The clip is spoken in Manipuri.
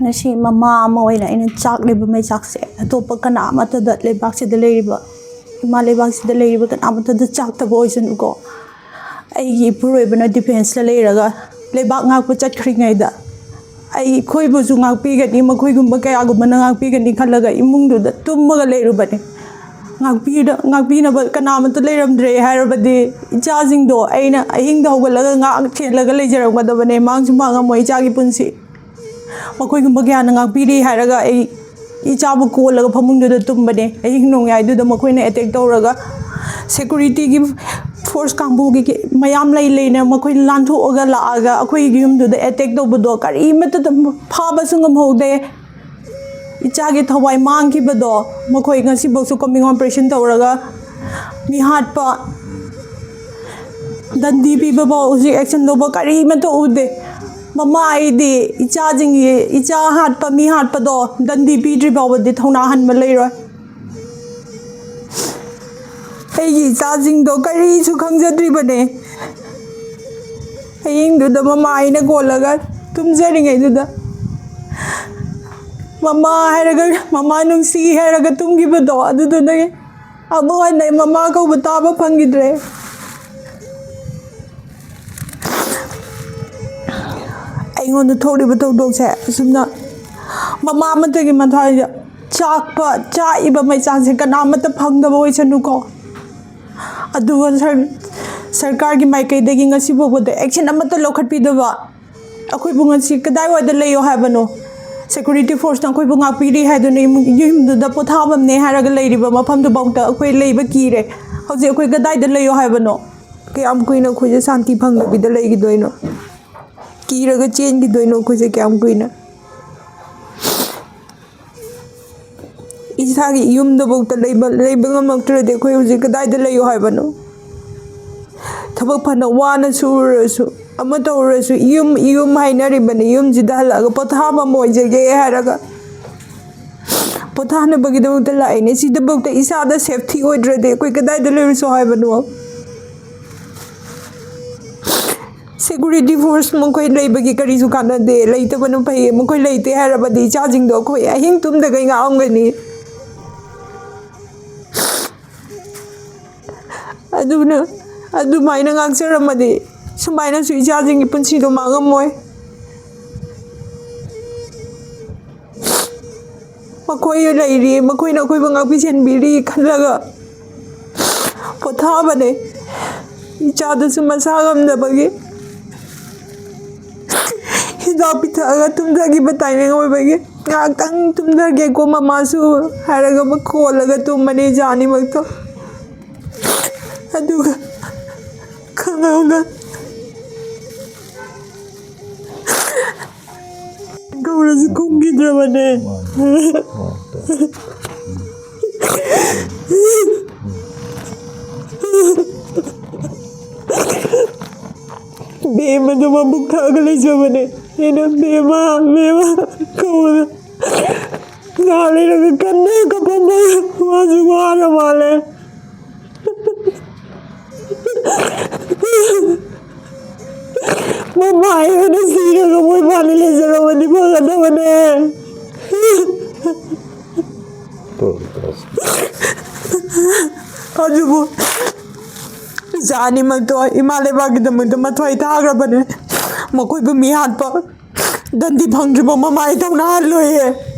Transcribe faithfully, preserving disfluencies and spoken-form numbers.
ꯉꯁꯤ ꯃꯃꯥ ꯑꯃ ꯑꯣꯏꯅ ꯑꯩꯅ ꯆꯥꯛꯂꯤꯕ ꯃꯩꯆꯥꯛꯁꯦ ꯑꯇꯣꯞꯄ ꯀꯅꯥ ꯑꯃꯠꯇꯗ, ꯂꯩꯕꯥꯛꯁꯤꯗ ꯂꯩꯔꯤꯕ, ꯏꯃꯥ ꯂꯩꯕꯥꯛꯁꯤꯗ ꯂꯩꯔꯤꯕ ꯀꯅꯥ ꯑꯃꯠꯇꯗ ꯆꯥꯛꯇꯕ ꯑꯣꯏꯁꯅꯨꯀꯣ꯫ ꯑꯩꯒꯤ ꯏꯄꯨꯔꯣꯏꯕꯅ ꯗꯤꯐꯦꯟꯁꯇ ꯂꯩꯔꯒ ꯂꯩꯕꯥꯛ ꯉꯥꯛꯄ ꯆꯠꯈ꯭ꯔꯤꯉꯩꯗ ꯑꯩꯈꯣꯏꯕꯨꯁꯨ ꯉꯥꯛꯄꯤꯒꯅꯤ, ꯃꯈꯣꯏꯒꯨꯝꯕ ꯀꯌꯥꯒꯨꯝꯕꯅ ꯉꯥꯛꯄꯤꯒꯅꯤ ꯈꯜꯂꯒ ꯏꯃꯨꯡꯗꯨꯗ ꯇꯨꯝꯃꯒ ꯂꯩꯔꯨꯕꯅꯤ꯫ ꯉꯥꯛꯄꯤꯅ-, ꯉꯥꯛꯄꯤꯅꯕ ꯀꯅꯥꯃꯠꯇ ꯂꯩꯔꯝꯗ꯭ꯔꯦ ꯍꯥꯏꯔꯕꯗꯤ ꯏꯆꯥꯁꯤꯡꯗꯣ ꯑꯩꯅ ꯑꯍꯤꯡꯗ ꯍꯧꯒꯠꯂꯒ ꯉꯥꯛ ꯁꯦꯜꯂꯒ ꯂꯩꯖꯔꯝꯒꯗꯕꯅꯦ꯫ ꯃꯥꯡꯁꯨ ꯃꯥꯡꯉꯝꯃꯣꯏ ꯏꯆꯥꯒꯤ ꯄꯨꯟꯁꯤ꯫ ꯃꯈꯣꯏꯒꯨꯝꯕ ꯀꯌꯥꯅ ꯉꯥꯛꯄꯤꯔꯤ ꯍꯥꯏꯔꯒ ꯑꯩ ꯏꯆꯥꯕꯨ ꯀꯣꯜꯂꯒ ꯐꯃꯨꯡꯗꯨꯗ ꯇꯨꯝꯕꯅꯦ꯫ ꯑꯍꯤꯡ ꯅꯣꯡꯌꯥꯏꯗꯨꯗ ꯃꯈꯣꯏꯅ ꯑꯦꯇꯦꯛ ꯇꯧꯔꯒ ꯁꯦꯀꯨꯔꯤꯇꯤꯒꯤ ꯐꯣꯔꯁ ꯀꯥꯡꯕꯨꯒꯤ ꯃꯌꯥꯝ ꯂꯩ ꯂꯩꯅ ꯃꯈꯣꯏ ꯂꯥꯟꯊꯣꯛꯑꯒ ꯂꯥꯛꯑꯒ ꯑꯩꯈꯣꯏꯒꯤ ꯌꯨꯝꯗꯨꯗ ꯑꯦꯇꯦꯛ ꯇꯧꯕꯗꯣ ꯀꯔꯤꯃꯠꯇ ꯐꯥꯕꯁꯨ ꯉꯝꯍꯧꯗꯦ꯫ ꯏꯆꯥꯒꯤ ꯊꯋꯥꯏ ꯃꯥꯡꯈꯤꯕꯗꯣ ꯃꯈꯣꯏ ꯉꯁꯤꯐꯥꯎꯁꯨ ꯀꯣꯝꯕꯤꯡ ꯑꯣꯄꯔꯦꯁꯟ ꯇꯧꯔꯒ ꯃꯤꯍꯥꯠꯄ, ꯗꯟꯗꯤ ꯄꯤꯕꯐꯥꯎ ꯍꯧꯖꯤꯛ ꯑꯦꯛꯁꯟ ꯂꯧꯕ ꯀꯔꯤꯃꯠꯇ ꯎꯗꯦ꯫ ꯃꯃꯥ ꯑꯩꯗꯤ ꯏꯆꯥꯁꯤꯡꯒꯤ, ꯏꯆꯥ ꯍꯥꯠꯄ, ꯃꯤ ꯍꯥꯠꯄꯗꯣ ꯗꯟꯗꯤ ꯄꯤꯗ꯭ꯔꯤ ꯐꯥꯎꯕꯗꯤ ꯊꯧꯅꯥ ꯍꯟꯕ ꯂꯩꯔꯣꯏ꯫ ꯑꯩꯒꯤ ꯏꯆꯥꯁꯤꯡꯗꯣ ꯀꯔꯤꯁꯨ ꯈꯪꯖꯗ꯭ꯔꯤꯕꯅꯦ꯫ ꯑꯍꯤꯡꯗꯨꯗ ꯃꯃꯥ ꯑꯩꯅ ꯀꯣꯜꯂꯒ ꯇꯨꯝꯖꯔꯤꯉꯩꯗꯨꯗ ꯃꯃꯥ ꯍꯥꯏꯔꯒ, ꯃꯃꯥ ꯅꯨꯡꯁꯤ ꯍꯥꯏꯔꯒ ꯇꯨꯝꯈꯤꯕꯗꯣ ꯑꯗꯨꯗꯨꯗꯒꯤ ꯑꯃꯨꯛ ꯍꯟꯅ ꯑꯩ ꯃꯃꯥ ꯀꯧꯕ ꯇꯥꯕ ꯐꯪꯈꯤꯗ꯭ꯔꯦ꯫ ꯑꯩꯉꯣꯟꯗ ꯊꯣꯛꯂꯤꯕ ꯊꯧꯗꯣꯛꯁꯦ ꯑꯁꯨꯝꯅ ꯃꯃꯥ ꯑꯃꯠꯇꯒꯤ ꯃꯊ꯭ꯋꯥꯏꯗ ꯆꯥꯛꯄ, ꯆꯥꯛꯏꯕ ꯃꯩꯆꯥꯛꯁꯦ ꯀꯅꯥꯃꯠꯇ ꯐꯪꯗꯕ ꯑꯣꯏꯁꯅꯨꯀꯣ꯫ ꯑꯗꯨꯒ ꯁꯔ-, ꯁꯔꯀꯥꯔꯒꯤ ꯃꯥꯏꯀꯩꯗꯒꯤ ꯉꯁꯤ ꯐꯥꯎꯕꯗ ꯑꯦꯛꯁꯟ ꯑꯃꯠꯇ ꯂꯧꯈꯠꯄꯤꯗꯕ, ꯑꯩꯈꯣꯏꯕꯨ ꯉꯁꯤ ꯀꯗꯥꯏꯋꯥꯏꯗ ꯂꯩꯌꯣ ꯍꯥꯏꯕꯅꯣ? ꯁꯦꯀꯨꯔꯤꯇꯤ ꯐꯣꯔꯁꯅ ꯑꯩꯈꯣꯏꯕꯨ ꯉꯥꯛꯄꯤꯔꯤ ꯍꯥꯏꯗꯨꯅ ꯏꯃꯨꯡ-, ꯌꯨꯝꯗꯨꯗ ꯄꯣꯊꯥꯐꯝꯅꯦ ꯍꯥꯏꯔꯒ ꯂꯩꯔꯤꯕ ꯃꯐꯝꯗꯨꯐꯥꯎꯗ ꯑꯩꯈꯣꯏ ꯂꯩꯕ ꯀꯤꯔꯦ꯫ ꯍꯧꯖꯤꯛ ꯑꯩꯈꯣꯏ ꯀꯗꯥꯏꯗ ꯂꯩꯌꯣ ꯍꯥꯏꯕꯅꯣ? ꯀꯌꯥꯝ ꯀꯨꯏꯅ ꯑꯩꯈꯣꯏꯁꯦ ꯁꯥꯟꯇꯤ ꯐꯪꯗꯕꯤꯗ ꯂꯩꯈꯤꯗꯣꯏꯅꯣ? ꯀꯤꯔꯒ ꯆꯦꯟꯈꯤꯗꯣꯏꯅꯣ ꯑꯩꯈꯣꯏꯁꯦ ꯀꯌꯥꯝ ꯀꯨꯏꯅ? ꯏꯁꯥꯒꯤ ꯌꯨꯝꯗꯐꯥꯎꯗ ꯂꯩꯕ, ꯂꯩꯕ ꯉꯝꯃꯛꯇ꯭ꯔꯗꯤ ꯑꯩꯈꯣꯏ ꯍꯧꯖꯤꯛ ꯀꯗꯥꯏꯗ ꯂꯩꯌꯣ ꯍꯥꯏꯕꯅꯣ? ꯊꯕꯛ ꯐꯅ ꯋꯥꯅ ꯁꯨꯔꯨꯔꯁꯨ, ꯑꯃ ꯇꯧꯔꯨꯔꯁꯨ, ꯌꯨꯝ, ꯌꯨꯝ ꯍꯥꯏꯅꯔꯤꯕꯅꯤ꯫ ꯌꯨꯝꯁꯤꯗ ꯍꯜꯂꯛꯑꯒ ꯄꯣꯊꯥꯐꯝ ꯑꯣꯏꯖꯒꯦ ꯍꯥꯏꯔꯒ ꯄꯣꯊꯥꯅꯕꯒꯤꯗꯃꯛꯇ ꯂꯥꯛꯏꯅꯦ꯫ ꯁꯤꯗꯐꯥꯎꯗ ꯏꯁꯥꯗ ꯁꯦꯐꯇꯤ ꯑꯣꯏꯗ꯭ꯔꯗꯤ ꯑꯩꯈꯣꯏ ꯀꯗꯥꯏꯗ ꯂꯩꯔꯨꯁꯣ ꯍꯥꯏꯕꯅꯣ? ꯁꯦꯀ꯭ꯌꯨꯔꯤꯇꯤ ꯐꯣꯔꯁ ꯃꯈꯣꯏ ꯂꯩꯕꯒꯤ ꯀꯔꯤꯁꯨ ꯀꯥꯟꯅꯗꯦ, ꯂꯩꯇꯕꯅ ꯐꯩꯌꯦ꯫ ꯃꯈꯣꯏ ꯂꯩꯇꯦ ꯍꯥꯏꯔꯕꯗꯤ ꯏꯆꯥꯁꯤꯡꯗꯣ ꯑꯩꯈꯣꯏ ꯑꯍꯤꯡ ꯇꯨꯝꯗꯈꯩ ꯉꯥꯡꯉꯝꯒꯅꯤ꯫ ꯑꯗꯨꯅ ꯑꯗꯨꯃꯥꯏꯅ ꯉꯥꯛꯆꯔꯝꯃꯗꯤ ꯁꯨꯃꯥꯏꯅꯁꯨ ꯏꯆꯥꯁꯤꯡꯒꯤ ꯄꯨꯟꯁꯤꯗꯣ ꯃꯥꯡꯉꯝꯃꯣꯏ꯫ ꯃꯈꯣꯏ ꯂꯩꯔꯤ, ꯃꯈꯣꯏꯅ ꯑꯩꯈꯣꯏꯕꯨ ꯉꯥꯛꯄꯤ ꯁꯦꯟꯕꯤꯔꯤ ꯈꯜꯂꯒ ꯄꯣꯊꯥꯕꯅꯦ꯫ ꯏꯆꯥꯗꯨꯁꯨ ꯃꯁꯥ ꯉꯝꯗꯕꯒꯤ ꯍꯤꯗꯥꯛ ꯄꯤꯊꯛꯑꯒ ꯇꯨꯝꯊꯈꯤꯕ ꯇꯥꯏꯃꯤꯡ ꯑꯣꯏꯕꯒꯤ, "ꯉꯥꯏꯍꯥꯛꯇꯪ ꯇꯨꯝꯊꯒꯦꯀꯣ ꯃꯃꯥꯁꯨ" ꯍꯥꯏꯔꯒ ꯑꯃ ꯈꯣꯜꯂꯒ ꯇꯨꯝꯕꯅꯦ ꯏꯆꯥ ꯑꯅꯤꯃꯛꯇꯣ꯫ ꯑꯗꯨꯒ ꯈꯪꯍꯧꯗ ꯀꯧꯔꯁꯨ ꯈꯨꯝꯈꯤꯗ꯭ꯔꯕꯅꯦ꯫ ꯕꯦꯝꯃꯗꯣ ꯃꯕꯨꯛ ꯊꯛꯑꯒ ꯂꯩꯖꯕꯅꯦ꯫ ꯑꯩꯅ "ꯕꯦꯝꯃ, ꯕꯦꯝꯃ" ꯀꯧꯕꯗ ꯉꯥꯏꯍꯥꯛ ꯂꯩꯔꯒ ꯀꯟꯅ ꯀꯞꯄꯝꯕ꯫ ꯃꯥꯁꯨ ꯋꯥꯔ ꯃꯥꯜꯂꯦ꯫ ꯃꯃꯥ ꯑꯩ ꯑꯣꯏꯅ ꯁꯤꯔꯒ ꯃꯣꯏ ꯃꯥꯅ ꯂꯩꯖꯔꯝꯃꯗꯤ ꯐꯒꯗꯕꯅꯦ꯫ ꯑꯗꯨꯕꯨ ꯏꯆꯥ ꯑꯅꯤꯃꯛꯇꯣ ꯏꯃꯥ ꯂꯩꯕꯥꯛꯀꯤꯗꯃꯛꯇ ꯃꯊ꯭ꯋꯥꯏ ꯊꯥꯈ꯭ꯔꯕꯅꯦ꯫ ꯃꯈꯣꯏꯕꯨ ꯃꯤꯍꯥꯠꯄ ꯗꯟꯗꯤ ꯐꯪꯗ꯭ꯔꯤꯕ ꯃꯃꯥ ꯑꯩ ꯊꯧꯅꯥ ꯍꯜꯂꯣꯏꯌꯦ꯫